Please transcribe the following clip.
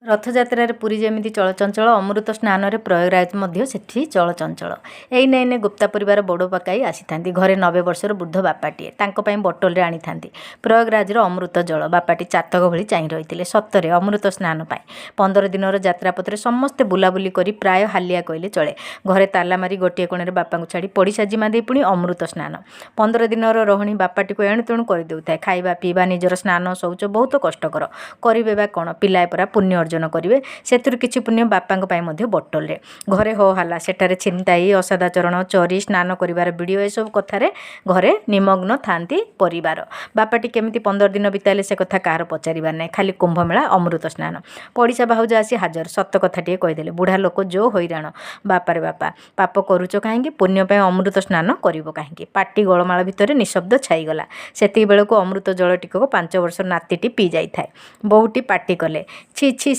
ରଥଯାତ୍ରାରେ ପୁରୀ ଯେମିତି ଚଳଚଞ୍ଚଳ, ଅମୃତ ସ୍ନାନରେ ପ୍ରୟାଗରାଜ ମଧ୍ୟ ସେଠି ଚଳଚଞ୍ଚଳ। ଏଇନେ ଏଇନେ ଗୁପ୍ତା ପରିବାର ବଡ଼ ପକାଇ ଆସିଥାନ୍ତି। ଘରେ 90 ବର୍ଷର ବୃଦ୍ଧ ବାପାଟିଏ। ତାଙ୍କ ପାଇଁ ବୋଟଲରେ ଆଣିଥାନ୍ତି ପ୍ରୟାଗରାଜର ଅମୃତ ଜଳ। ବାପାଟି ଚାତକ ଭଳି ଚାହିଁ ରହିଥିଲେ ସତରେ ଅମୃତ ସ୍ନାନ ପାଇଁ। 15 ଦିନର ଯାତ୍ରାପଥରେ ସମସ୍ତେ ବୁଲାବୁଲି କରି ପ୍ରାୟ ହାଲିଆ କହିଲେ ଚଳେ। ଘରେ ତାଲା ମାରି ଗୋଟିଏ କୋଣରେ ବାପାଙ୍କୁ ଛାଡ଼ି ପଡ଼ିଶା ଜିମା ଦେଇ ପୁଣି ଅମୃତ ସ୍ନାନ। 15 ଦିନର ରହଣି ବାପାଟିକୁ ଏଣୁତେଣୁ କରିଦେଉଥାଏ। ଖାଇବା, ପିଇବା, ନିଜର ସ୍ନାନ ଶୌଚ ବହୁତ କଷ୍ଟକର। କରିବେ ବା କ'ଣ? ପିଲାଏ ପରା ପୁଣ୍ୟ ଅର୍ଜନ କରିବେ। ସେଥିରୁ କିଛି ପୁଣ୍ୟ ବାପାଙ୍କ ପାଇଁ ମଧ୍ୟ ବୋଟଲରେ। ଘରେ ହୋ ହାଲା, ସେଠାରେ ଛିନତାଇ, ଅସଦାଚରଣ, ଚୋରି, ସ୍ନାନ କରିବାର ଭିଡ଼ିଓ, ଏସବୁ କଥାରେ ଘରେ ନିମଗ୍ନ ଥାନ୍ତି ପରିବାର। ବାପାଟି କେମିତି 15 ଦିନ ବିତାଇଲେ ସେ କଥା କାହାର ପଚାରିବାର ନାହିଁ। ଖାଲି କୁମ୍ଭମେଳା, ଅମୃତ ସ୍ନାନ। ପଡ଼ିଶା ଭାଉଜ ଆସି ହାଜର। ସତ କଥାଟିଏ କହିଦେଲେ। ବୁଢ଼ା ଲୋକ ଯୋ ହଇରାଣ, ବାପାରେ ବାପା। ପାପ କରୁଛ କାହିଁକି? ପୁଣ୍ୟ ପାଇଁ ଅମୃତ ସ୍ନାନ କରିବ କାହିଁକି? ପାଟି ଗୋଳମାଳ ଭିତରେ ନିଶବ୍ଦ ଛାଇଗଲା। ସେତିକି ବେଳକୁ ଅମୃତ ଜଳ ଟିକକ 5 ବର୍ଷର ନାତିଟି ପିଇ ଯାଇଥାଏ। ବୋହୂଟି ପାଟି କଲେ, ଛି ଛି।